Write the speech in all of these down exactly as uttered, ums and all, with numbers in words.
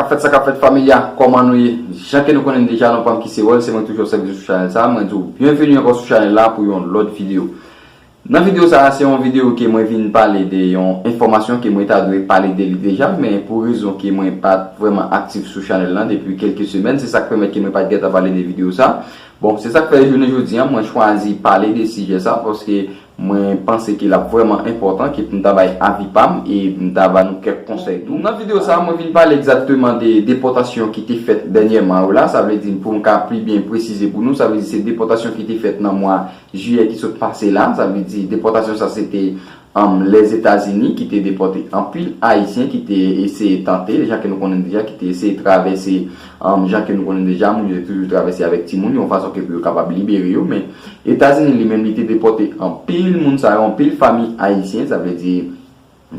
Sa k ap fèt, sa k ap fèt, fanmi a, kòman nou ye? Jan ke nou konnen deja, non pa m ki se Wòl, se mwen toujou ap sèvi sou chanèl sa a. Mwen di w byenveni ankò sou chanèl la pou yon lòt videyo. Nan videyo sa a, se yon videyo ke mwen vin pale de yon enfòmasyon ke mwen ta dwe pale de li deja, men pou rezon ke mwen pa t vrèman aktif sou chanèl la depi kèlke semèn, se sa k pèmèt ke mwen pa t gentan pale de videyo sa a. Bon, se sa k fè jounen jodi a, mwen chwazi pale de sijè sa a, paske mwen panse ke l ap vrèman enpòtan ke pou m ta bay avi pa m e pou m ta ba nou kèk konsèy tou. Nan videyo sa a, mwen vin pale egzakteman de depòtasyon ki te fèt dènyèman yo la, sa vle di, pou m ka pi byen presize pou nou, sa vle di se depòtasyon ki te fèt nan mwa jiyè ki sot pase la, sa vle di depòtasyon sa se te, um, Lèzetazini ki te depòte anpil Ayisyen ki te eseye tante, jan ke nou konnen deja, ki te eseye travèse, um, jan ke nou konnen deja, moun yo te toujou travèse avèk timoun yo, yon fason ke pou yo kapab libere yo, men Etazini li menm li te depòte anpil moun sa yo, anpil fanmi ayisyen, sa vle di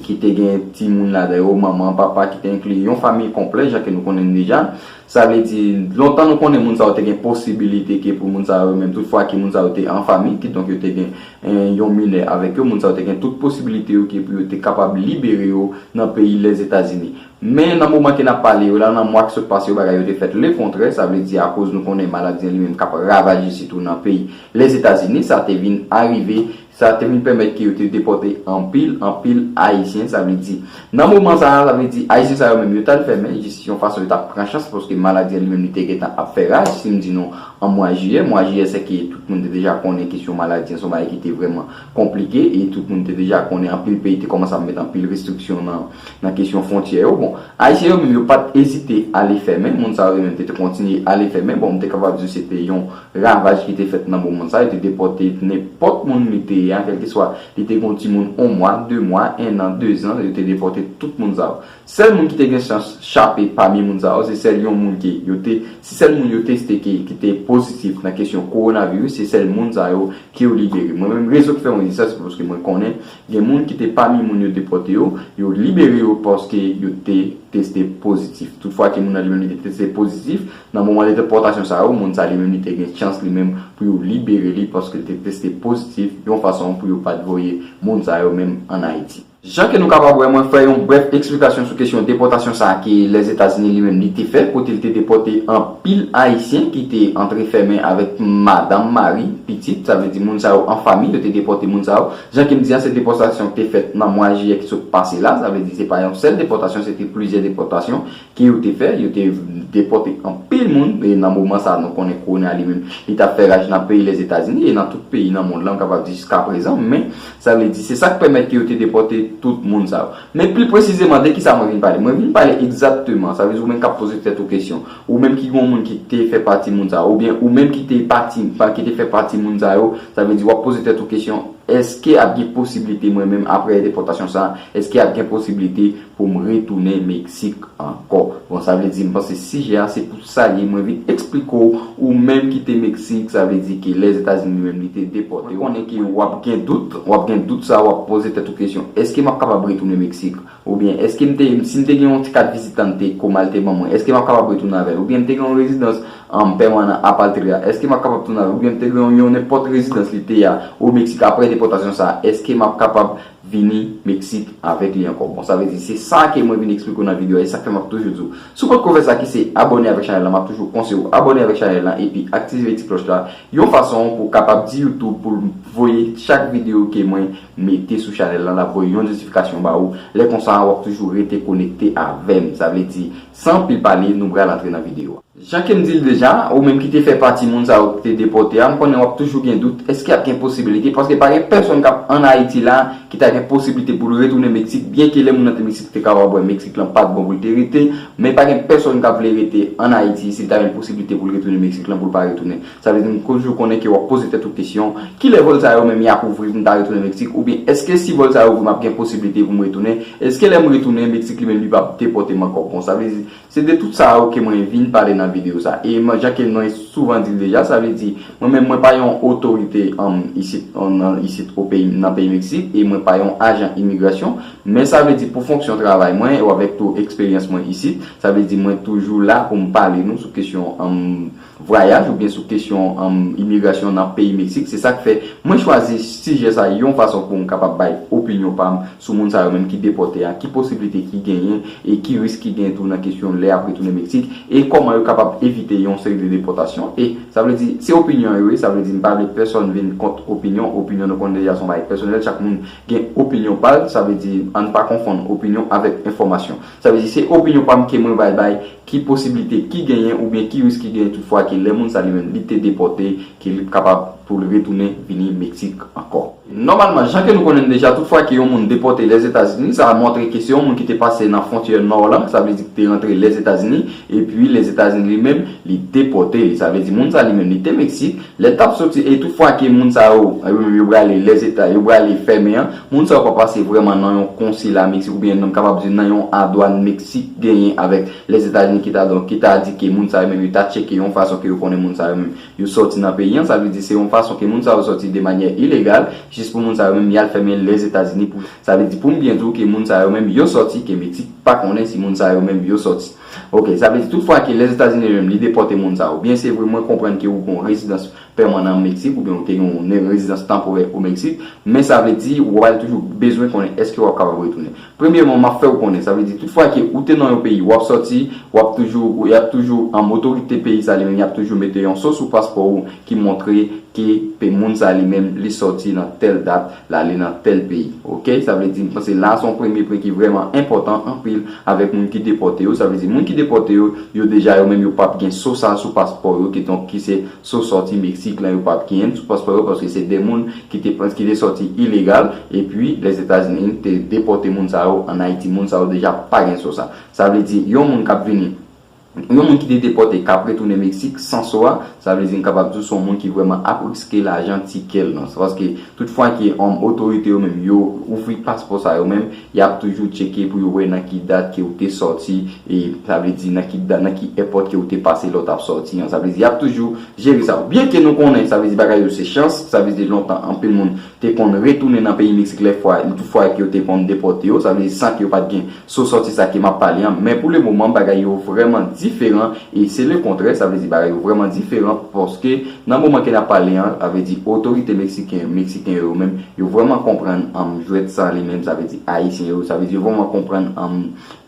ki te gen timoun ladan yo, manman, papa, ki te enkli yon fanmi konplè, jan ke nou konnen deja. Sa vle di, lontan nou konnen moun sa yo te gen posibilite ke pou moun sa yo menm, tout fwa ke moun sa yo te an fanmi, kidonk yo te gen, eh, yon minè avèk yo, moun sa yo te gen tout posibilite yo ke pou yo te kapab libere yo nan peyi Lèzetazini. Men nan moman ke n ap pale yo la, nan mwa ki sot pase yo, bagay yo te fèt lekontrè, sa vle di akoz nou konnen maladi an li menm k ap ravaje sitou nan peyi Lèzetazini, sa te vin arive, sa te vin pèmèt ke yo te depòte anpil, anpil Ayisyen, sa vle di. Nan moman sa a, sa vle di Ayisyen sa yo menm yo t al fèmen, jis yon fason yo t ap pran chans, paske maladi an li menm li te gentan ap fè raj, si m di nou an mwa jiyè, mwa jiyè se ke tout moun te deja konnen kesyon maladi an se yon bagay ki te vrèman konplike, e tout moun te deja konnen anpil peyi te kòmanse ap met anpil restriksyon nan, nan kesyon fwontyè yo. Bon, Ayisyen yo menm yo pa t ezite ale fèmen, moun sa yo menm te, te kontinye ale fèmen. Bon, m te kapab di se te yon ravaj ki te fèt nan moman sa, yo te depòte nenpòt moun li te ye a, kèlkeswa li te gen yon timoun yon mwa, de mwa, en an, de zan, yo te depòte tout moun sa yo. Sèl moun ki te gen chans chape pami moun sa yo, se sèl yon moun ke yo te, se sèl moun yo teste ki, ki te pozitif nan kesyon kowonaviris, se sèl moun sa yo ke yo libere. Mwen menm, rezon ki fè mwen di sa, se paske mwen konnen gen moun ki te pami moun yo depòte yo, yo libere yo paske yo te teste pozitif. Toutfwa ke moun nan li menm li te teste pozitif, nan moman de depòtasyon sa yo, moun sa li menm li te gen chans li menm pou yo libere li paske li te teste pozitif, yon fason pou yo pa t voye moun sa yo menm ann Ayiti. Jan ke nou kapab wè, mwen fè yon brèf eksplikasyon sou kesyon depòtasyon sa a ke Lèzetazini li menm li te fè, kote l te depòte anpil Ayisyen ki te antre fèmen avèk madanm, mari, pitit, sa vle di moun sa yo an fanmi, yo te depòte moun sa yo. Jan ke m di a, se depòtasyon ki te fèt nan mwa jiyè ki sot pase la, sa vle di se pa yon sèl depòtasyon, se te plizyè depòtasyon ke yo te fè, yo te depòte anpil moun, e nan moman sa a, nou konnen kowona li menm, li t ap fè raj nan peyi Lèzetazini, e nan tout peyi nan mond lan, m kapab di jiska prezan, men sa vle di, se sa k pèmèt ke yo te depòte tout moun sa yo. Men pli presizeman, de kisa mwen vin pale? Mwen vin pale egzakteman, sa vle di ou menm k ap poze tèt ou kesyon, ou menm ki gen yon moun ki te fè pati moun sa yo, oubyen ou menm ki te pati, pa, ki te fè pati moun sa yo, sa vle di w ap poze tèt ou kesyon, èske ap gen posiblite mwen menm apre depòtasyon sa a, èske ap gen posiblite pou m retounen Meksik ankò? Bon, sa vle di, m panse sijè a, se pou sa l ye, mwen vin eksplike w, ou menm ki te Meksik, sa vle di ke Lèzetazini li menm li te depòte w. Mwen konnen ke w ap gen dout, w ap gen dout sa, w ap poze tèt ou kesyon, èske m ap kapab retounen Meksik? Oubyen, èske m te, si m te gen yon ti kat vizitante kòm al te ban mwen, èske m ap kapab retounen avè l? Oubyen m te gen yon rezidans, um, pèmanan Apaltria, èske m ap kapab tounen avè l? Oubyen m te gen yon, yon nenpòt rezidans li te ye a o Meksik apre depòtasyon sa a, èske m ap kapab vini Meksik avèk li ankò? Bon, sa vle di, se sa ke mwen vin eksplike w nan videyo a, e sa k fè m ap toujou di w, si w potko fè sa ki se abòne avèk chanèl la, m ap toujou konseye w abòne avèk chanèl la, epi aktive ti klòch la, yon fason pou w kapab di YouTube pou l voye chak videyo ke mwen mete sou chanèl la, l ap voye yon notifikasyon ba ou. Lè konsa, w ap toujou rete konekte avè m. Sa vle di, san anpil pale, nou pral antre nan videyo a. Jan ke m di l deja, ou menm ki te fè pati moun sa yo ki te depòte a, m konnen w ap toujou gen dout, èske ap gen posibilite? Paske pa gen pèsonn k ap ann Ayiti la ki ta gen posiblite pou l retounen Meksik, byenke lè moun nan te Meksik te kapab wè Meksik lan pa t bon pou l te rete, men pa gen pèsonn k ap vle rete ann Ayiti si l ta gen posiblite pou l retounen Meksik lan pou l pa retounen. Sa vle di, m toujou konnen ke w ap poze tèt ou kesyon, kilè vòl sa yo menm y ap ouvri pou m ta retounen Meksik? Oubyen èske si vòl sa yo ouvri, m ap gen posiblite pou m retounen? Èske lè m retounen, Meksik li menm li p ap depòte m ankò? Bon, sa vle di, se de tout sa yo ke mwen vin pale nan videyo sa. E mwen, jan ke nou souvan di l deja, sa vle di, mwen menm, mwen pa yon otorite, um, isit, um, nan, isit o peyi, nan peyi Meksik, e mwen pa yon ajan imigrasyon, men sa vle di pou fonksyon travay mwen, e avèk tou eksperyans mwen isit, sa vle di mwen toujou la pou m pale nou sou kesyon, um, vwayaj oubyen sou kesyon, um, imigrasyon nan peyi Meksik. Se sa k fè mwen chwazi sijè sa yon fason pou m kapab bay opinyon pa m sou moun sa yo menm ki depòte a, ki posiblite ki genyen e ki risk ki genyen tou nan kesyon lè y ap retounen Meksik, e kòman yo kapab evite yon seri de depòtasyon. E sa vle di, se opinyon yo ye, sa vle di m pa vle pèsòn vin kont opinyon, opinyon nou konnen deja se yon bagay pèsonèl, chak moun gen opinyon pa l, sa vle di ann pa konfonn opinyon avèk enfòmasyon. Sa vle di se opinyon pa m ke mwen bay, bay ki posiblite ki genyen oubyen ki risk ki genyen toutfwa ke lè moun sa li menm li te depòte, ke li kapab pou l retounen vini Meksik ankò. Nòmalman, jan ke nou konnen deja, toutfwa ke yon moun depòte Lèzetazini, sa montre ke se yon moun ki te pase nan fwontyè nò lan, sa vle di ki te rantre Lèzetazini, epi Lèzetazini li menm, li depòte li. Sa vle di moun sa li menm, li te Meksik, lè l t ap soti, e toutfwa ke moun sa yo, yo menm yo prale Lèzeta, yo prale fèmen an, moun sa yo pa pase vrèman nan yon konsila Meksik, oubyen nou kapab di nan yon adwàn Meksik genyen avèk Lèzetazini ki ta, donk, ki ta di ke moun sa yo menm, yo ta tcheke yon fason ke yo konnen moun sa yo menm, yo sòti nan peyi an, sa vle di se yon fason ke moun sa yo sòti de manyè ilegal, jis pou moun sa yo menm y al fèmen Lèzetazini pou, sa vle di pou m byen di w ke moun sa yo menm yo sòti, ke Meksik pa konnen si moun sa yo menm yo sòti. Ok, sa vle di toutfwa ke Lèzetazini yo menm li depòte moun sa yo. Byen se vre, mwen konprann ke ou gon rezidans pèmanan an Meksik, oubyen ou te gen yon rezidans tanporè o Meksik, men sa vle di ou pral toujou bezwen konnen èske w ap kapab retounen. Premyèman, m ap fè w konnen, sa vle di toutfwa ke ou te nan yon peyi, w ap sòti, w ap toujou, y ap toujou, an otorite peyi sa li menm, y ap toujou mete yon so sou paspò ou ki montre ke pe moun sa li menm li sòti nan tèl dat, l ale nan tèl peyi. Ok? Sa vle di, m panse la se yon premye pwen ki vrèman enpòtan anpil avèk moun ki depòte yo. Sa vle di, moun ki depòte yo, yo deja yo menm yo p ap gen so sa sou paspò yo, kidonk ki se so sòti Meksik lan, yo p ap genyen sou paspò yo, paske se de moun ki te, ki te sòti ilegal, epi Lèzetazini te depòte moun sa yo ann Ayiti, moun sa yo deja pa gen so sa. Sa vle di, yon moun k ap vini, yon moun ki te depòte k ap retounen Meksik san so a, sa vle di n kapab di w se yon moun ki vrèman ap riske lajan tikè l lan. Se paske toutfwa ke, um, otorite yo menm yo ouvri paspò sa yo menm, y ap toujou tcheke pou yo wè nan ki dat ke ou te sòti, e sa vle di nan ki dat, nan ki èpòt ke ou te pase lè w t ap sòti an. Sa vle di y ap toujou jere sa. Byen ke nou konnen, sa vle di bagay yo se chans, sa vle di lontan anpil moun te konn retounen nan peyi Meksik lè fwa, toutfwa ke yo te konn depòte yo, sa vle di san ke yo pa t gen so sòti sa ke m ap pale an. Men pou le moman, bagay yo vrèman diferan, e se le kontrè, sa vle di bagay yo vrèman diferan, paske nan moman ke n ap pale an, sa vle di otorite meksiken, meksiken yo menm, yo vrèman konprann, um, jwèt sa li menm, sa vle di ayisyen yo, sa vle di yo vrèman konprann, um,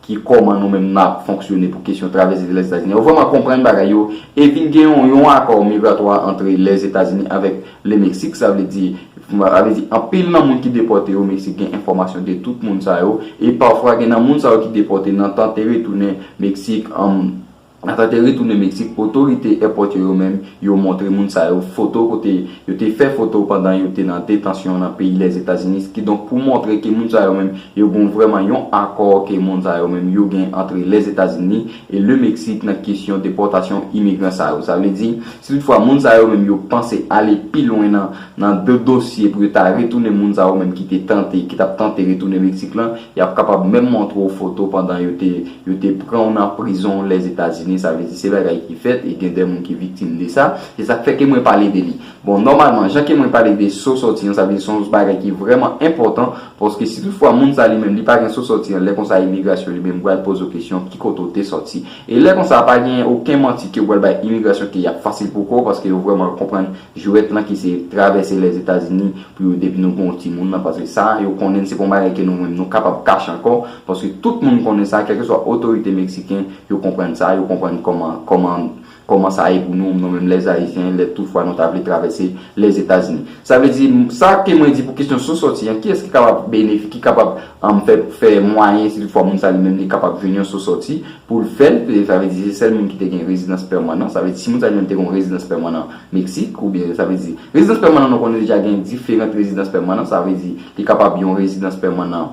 ki kòman nou menm n ap fonksyone pou kesyon travèse Lèzetazini. Yo vrèman konprann bagay yo e vin gen yon, yon akò migratwa ant Lèzetazini avèk le Meksik, sa vle di, sa vle di anpil nan moun ki depòte yo Meksik gen enfòmasyon de tout moun sa yo, e pafwa gen nan moun sa yo ki depòte nan tante retounen Meksik, um, nan tante retounen Meksik, otorite èpòt yo, yo menm, yo montre moun sa yo foto kote yo te fè foto pandan yo te nan detansyon nan peyi Lèzetazini, kidonk pou montre ke moun sa yo menm, yo gen vrèman yon akò ke moun sa yo menm, yo gen ant Lèzetazini e le Meksik nan kesyon depòtasyon imigran sa yo. Sa vle di, si toutfwa moun sa yo menm, yo panse ale pi lwen nan, nan de dosye pou yo ta retounen moun sa yo menm ki te tante, ki t ap tante retounen Meksik lan, y ap kapab menm montre w foto pandan yo te, yo te pran w nan prizon Lèzetazini. Sa vle di se bagay ki fèt e gen de moun ki viktim de sa. Se sa k fè ke mwen pale de li. Bon, nòmalman, jan ke mwen pale de so sòti an, sa vle di se yon bagay ki vrèman enpòtan, paske si toutfwa moun sa li menm li pa gen so sòti an, lè konsa imigrasyon li menm pral poze w kesyon ki kote w te sòti. E lè konsa pa gen okenn manti ke w pral bay imigrasyon ke y ap fasil pou kò w, paske yo vrèman konprann jwèt lan ki se travèse Lèzetazini pou yo depi nou gen yon timoun nan, paske sa yo konnen se pa yon bagay ke nou menm nou kapab kache ankò, paske tout moun konnen sa, kèlkeswa otorite meksiken, yo konprann sa, yo konprann kòman, kòman, kòman sa ye pou nou, nou menm lèzayisyen, lè toutfwa nou ta vle travèse Lèzetazini. Sa vle di, sa ke mwen di pou kesyon so sòti an, kiyès ki kapab benefi-, ki kapab, um, fè, fè mwayen si toutfwa moun sa li menm li kapab jwenn yon so sòti, pou l fè l, e sa vle di se sèl moun ki te gen rezidans pèmanan, sa vle di si moun sa li menm te gen yon rezidans pèmanan Meksik, oubyen sa vle di, rezidans pèmanan nou konnen deja gen diferan rezidans pèmanan, sa vle di li kapab yon rezidans pèmanan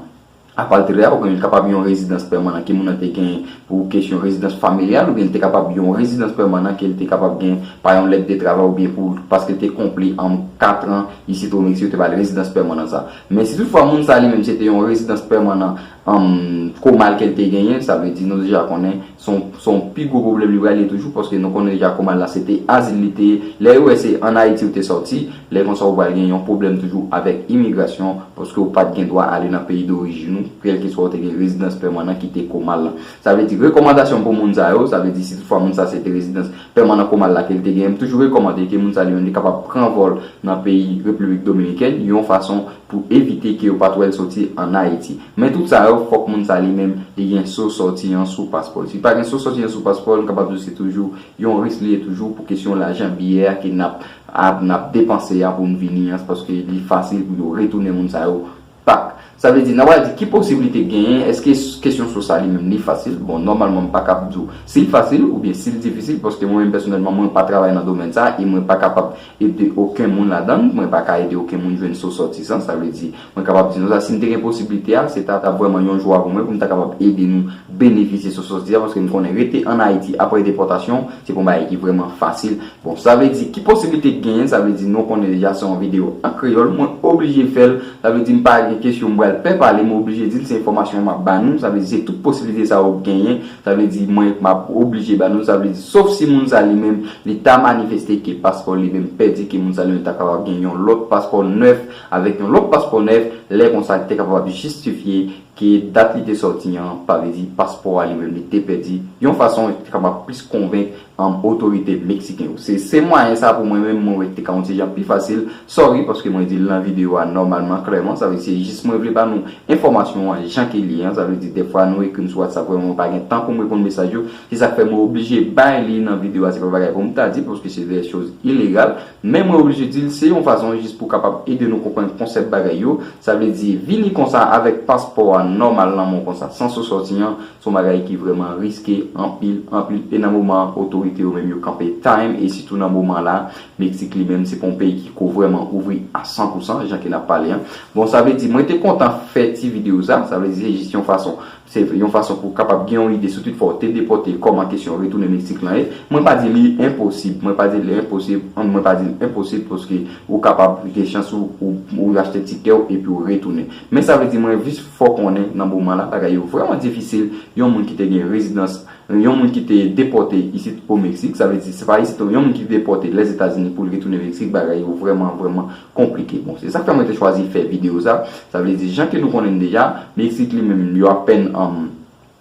Apatrid la, oubyen li kapab yon rezidans pèmanan ke moun nan te gen pou kesyon rezidans familyal, oubyen li te kapab yon rezidans pèmanan ke li te kapab gen pa yon lèt de travay, oubyen pou, paske li te konpli an katran isit o Meksik, yo te ba l rezidans pèmanan sa. Men si toutfwa moun sa li menm se te yon rezidans pèmanan, um, komal ke l te genyen, sa vle di nou deja konnen se yon, se yon pi gwo pwoblèm li pral ye toujou, paske nou konnen deja komal la se te azil li te ye. Lè yo wè se ann Ayiti ou te sòti, lè konsa ou pral gen yon pwoblèm toujou avèk imigrasyon, paske ou pa t gen dwa ale nan peyi dorijin ou, kèlkeswa ou te gen rezidans pèmanan ki te komal la. Sa vle di, rekòmandasyon pou moun sa yo, sa vle di, si toutfwa moun sa se te rezidans pèmanan komal la ke l te genyen, m toujou rekòmande ke moun sa li menm li kapab pran vòl nan peyi Repiblik Dominikèn, yon fason pou evite ke yo pa t wè l sòti ann Ayiti. Men tout sa yo, fòk moun sa li menm li gen so sòti an sou paspò l. Si pa gen so sòti an sou paspò l, m kapab di w se toujou yon risk li ye toujou pou kesyon lajan biyè a ke n ap, ap, n ap depanse a pou n vini an, paske li fasil pou yo retounen moun sa yo back. Sa vle di, n a pral di ki posiblite genyen, èske s-, kesyon so sa li menm li fasil? Bon, nòmalman, m pa kab di w si l fasil oubyen si l difisil, paske mwen menm pèsonèlman, mwen pa travay nan domèn sa e mwen pa kapab ede okenn moun ladan l, mwen pa ka ede okenn moun jwenn so sòti sa, sa vle di, mwen kapab di nou sa, si m te gen posiblite a, se ta, ta vrèman yon jwa pou mwen, pou m ta kapab ede nou benefisye so sòti sa, paske m konnen rete ann Ayiti apre depòtasyon, se pa yon bagay ki vrèman fasil. Bon, sa vle di, ki posiblite ki genyen? Sa vle di, nou konnen deja se yon videyo an kreyòl, mwen oblije fè l. Sa vle di, m pa gen kesyon, m pral pè pale, mwen oblije di l, se enfòmasyon m ap ba nou. Sa vle di, se tout posiblite sa yo genyen. Sa vle di, mwen, m ap oblije ba nou. Sa vle di, sof si moun sa li menm, li ta manifeste ke paspò li menm pèdi, ke moun sa li menm ta kapab gen yon lòt paspò nèf, avèk yon lòt paspò nèf, lè konsa, li te kapab jistifye ke dat li te sòti an, pa vle di paspò a li menm li te pèdi, yon fason ki kapab plis konvenk, um, otorite meksiken yo. Se, se mwayen sa pou mwen menm, mwen wè ki te ka yon ti jan pi fasil. Sorry, paske mwen di l nan videyo a nòmalman, klèman, sa vle di se jis mwen vle ba nou enfòmasyon an jan ke li ye an, sa vle di dèfwa nou ekri m sou WhatsApp, vrèman mwen pa gen tan pou m reponn mesaj yo, se sa k fè mwen oblije bay li nan videyo a, se pa bagay pou m ta di, paske se de choz ilegal, men mwen oblije di l, se yon fason jis pou kapab ede nou konprann konsèp bagay yo, sa vle di, vini konsa avèk paspò a nòmal nan men w konsa, san so sòti an, se yon bagay ki vrèman riske anpil, anpil, e nan moman an, otorite yo menm yo kanpe time, e sitou nan moman la, Meksik li menm, se pa yon peyi ki ko vrèman ouvri a san pou san, jan ke n ap pale an. Bon, sa vle di, mwen te kontan fè ti videyo sa, sa vle di, se jis yon fason, se yon fason pou kapab gen yon ide sou tout fwa w te depòte, kòman kesyon retounen Meksik lan ye. Mwen pa di li enposib, mwen pa di li enposib, mwen pa di li enposib, paske ou kapab gen chans ou, ou, ou achte tikè w epi w retounen. Men sa vle di, mwen jis fè w konnen nan moman la, bagay yo vrèman difisil, yon moun ki te gen rezidans, yon moun ki te depòte isit o Meksik, sa vle di, se pa isit, yon moun ki depòte Lèzetazini pou l retounen Meksik, bagay yo vrèman, vrèman konplike. Bon, se sa k fè mwen te chwazi fè videyo sa. Sa vle di, jan ke nou konnen deja, Meksik li menm, yo apèn, um,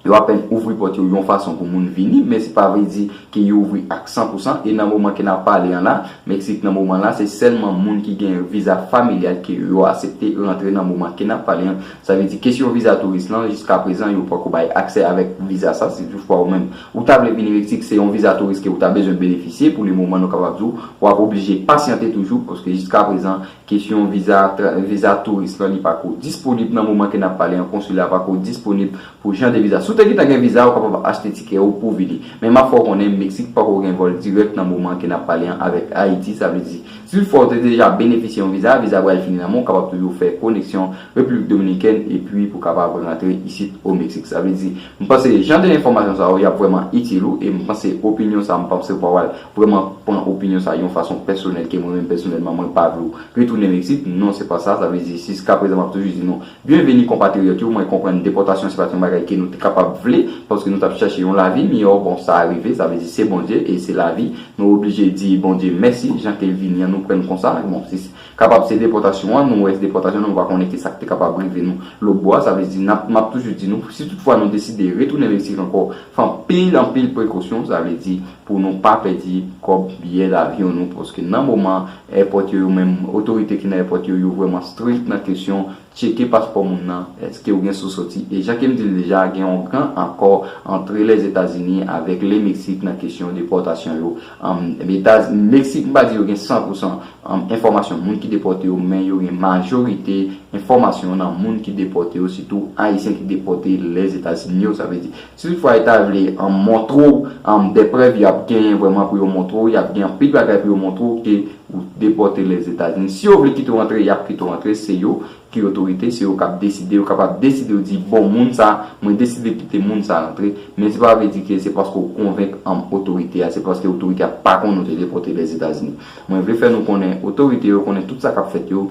yo apèn ouvri pòt yo yon fason pou moun vini, men se pa vle di ke yo ouvri ak san pou san. E nan moman ke n ap pale an la, Meksik nan moman la, se sèlman moun ki gen viza familyal ke yo aksepte rantre nan moman ke n ap pale an. Sa vle di, kesyon viza touris lan, jiska prezan, yo poko bay aksè avèk viza sa. Si toutfwa ou menm, ou ta vle vini Meksik, se yon viza touris ke ou ta bezwen benefisye. Pou le moman, nou kapab di w, w ap oblije pasyante toujou, paske jiska prezan, kesyon viza, tra-, viza touris lan, li pako disponib nan moman ke n ap pale an, konsila pako disponib pou jan de viza. Si w te gentan gen viza, ou kapab achte tikè ou pou vini. Men m ap fè w konnen, Meksik pako gen vòl dirèk nan moman ke n ap pale an avèk Ayiti, sa vle di, si toutfwa w te deja benefisye yon viza, viza pral fini nan men w, ou kapab toujou fè koneksyon Repiblik Dominikèn, epi pou kapab rantre isit o Meksik. Sa vle di, m panse jan de enfòmasyon sa yo, y ap vrèman itil ou, e m panse opinyon sa, m panse w pa pral vrèman pran opinyon sa yon fason pèsonèl, ke mwen menm pèsonèlman, mwen pa vle w retounen Meksik. Non, se pa sa. Sa vle di, jiska prezan, m ap toujou di nou, byenveni konpatriyòt yo, mwen konprann depòtasyon se pa t yon bagay ke nou te kapab vle, paske nou t ap chèche yon lavi miyò, bon, sa rive, sa vle di se Bondye, e se lavi, nou oblije di Bondye mèsi, jan ke l vini an, nou pran l konsa, bon, si kapab se depòtasyon an, nou wè se depòtasyon, nou pa konnen ki sa k te kapab rive nou lòtbò a, sa vle di, n ap, m ap toujou di nou, si toutfwa nou deside retounen Meksik ankò, fè anpil, anpil prekosyon, sa vle di, pou nou pa pèdi kòb biyè lavyon nou, paske nan moman, èpòt yo, yo menm, otorite ki nan èpòt yo, yo vrèman strik nan kesyon tcheke paspò moun nan, èske ou gen sou sòti. E jan ke m di l deja, gen yon gran akò antre Lèzetazini avèk le Meksik nan kesyon depòtasyon yo. Ann, Etaz-, Meksik, m pa di yo gen san pou san, ann, enfòmasyon moun ki depòte yo, men yo gen majorite enfòmasyon nan moun ki depòte yo, sitou Ayisyen ki depòte Lèzetazini yo. Sa vle di, si toutfwa yo ta vle, ann, montre w, ann, de prèv, y ap genyen vrèman pou yo montre w, y ap gen anpil bagay pou yo montre w ke pou depòte Lèzetazini. Si yo vle kite w antre, y ap kite w antre. Se yo ki otorite, se yo k ap deside. Yo kapab deside yo di, bon, moun sa, mwen deside kite moun sa rantre. Men se pa vle di ke se paske w konvenk anm otorite a, se paske otorite a pa konnen w te depòte Lèzetazini. Mwen vle fè nou konnen, otorite yo konnen tout sa k ap fèt yo.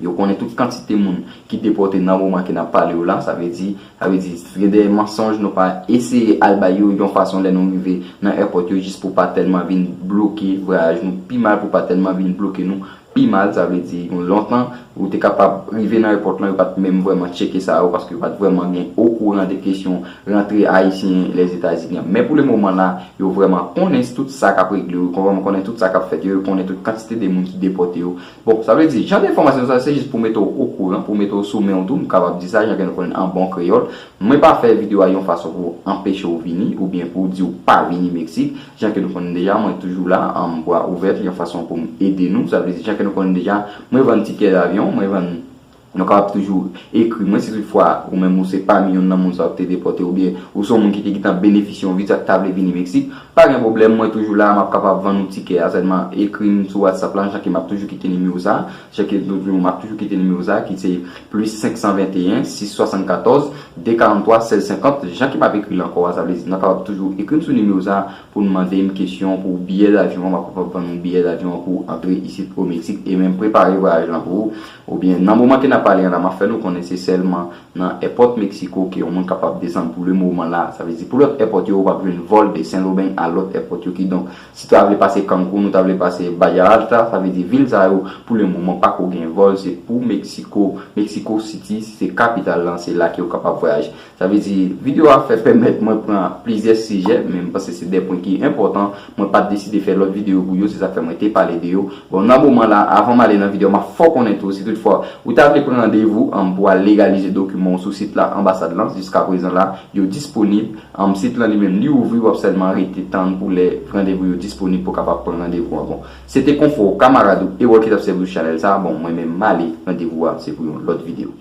Yo konnen tout kantite moun ki depòte nan moman ke n ap pale yo la. Sa vle di, sa vle di, gen de mansonj, nou pa eseye al bay yo yon fason lè nou rive nan èpòt yo, jis pou pa tèlman vin bloke vwayaj nou pi mal, pou pa tèlman vin bloke nou pi mal. Sa vle di, yon lontan, ou te kapab rive nan èpòt lan, yo pa t menm vrèman tcheke sa yo, paske yo pa t vrèman gen okouran de kesyon rantre ayisyen Lèzetazini an. Men pou le moman la, yo vrèman konnen tout sa k ap regle yo, yo vrèman konnen tout sa k ap fèt yo, yo konnen tout kantite de moun ki depòte yo. Bon, sa vle di, jan de enfòmasyon sa, se jis pou mete w okouran, pou mete w sou men w tou, m kapab di sa, jan ke nou konnen an bon kreyòl. Mwen pa fè videyo a yon fason pou anpeche w vini, oubyen pou di w pa vini Meksik. Jan ke nou konnen deja, mwen toujou la, an bra ouvè, yon fason pou m ede nou. Sa vle di, jan ke nou konnen deja, mwen vann tikè davyon, mwen vann Nou kapab toujou ekri mwen si toutfwa ou menm ou se pami youn nan moun sa yo ki te depòte, oubyen ou se yon moun ki te gentan benefisye yon viza ki ta vle vini Meksik. Pa gen pwoblèm, mwen toujou la, m ap kapab vann ou tikè a. Sèlman ekri m sou WhatsApp la, jan ke m ap toujou kite nimewo sa, jan ke toujou, m ap toujou kite nimewo sa ki se plis senk san venteyen, sis swasannkatòz, de karanntwa, sèz senkant. Jan ke m ap ekri l ankò a, sa vle di, nou kapab toujou ekri m sou nimewo sa pou n mande m kesyon pou biyè davyon an, m ap kapab vann ou biyè davyon an pou antre isit o Meksik e menm prepare vwayaj lan pou ou. Oubyen nan moman ke n ap pale an la, m ap fè nou konnen se sèlman nan èpòt Meksiko ke yon moun kapab desann pou le moman la. Sa vle di pou lòt èpòt yo, ou p ap jwenn vòl de Sendomeng a lòt èpòt yo. Kidonk, si ta vle pase Cancun, ou ta vle pase Vallarta, sa vle di vil sa yo, pou le moman, pako gen vòl. Se pou Meksiko, Meksiko City, se kapital lan, se la ke ou kapab vwayaje. Sa vle di, videyo a fè pèmèt mwen pran plizyè sijè, men m panse se de pwen ki enpòtan. Mwen pa t deside fè lòt videyo pou yo, se sa k fè mwen te pale de yo. Bon, nan moman la, avan m ale nan videyo, m ap fè w konnen tou, si toutfwa ou ta vle pran randevou, um, pou al legalize dokiman w sou sit la, anbasad lan, jiska prezan la, yo disponib. Um, sit lan li menm, li ouvri, w ap sèlman rete tann pou lè randevou yo disponib pou w kapab pran randevou an. Bon, se te konfò kamarad ou Ewòl ki t ap sèvi w chanèl sa. Bon, mwen menm, m ale, randevou a, se pou yon lòt videyo.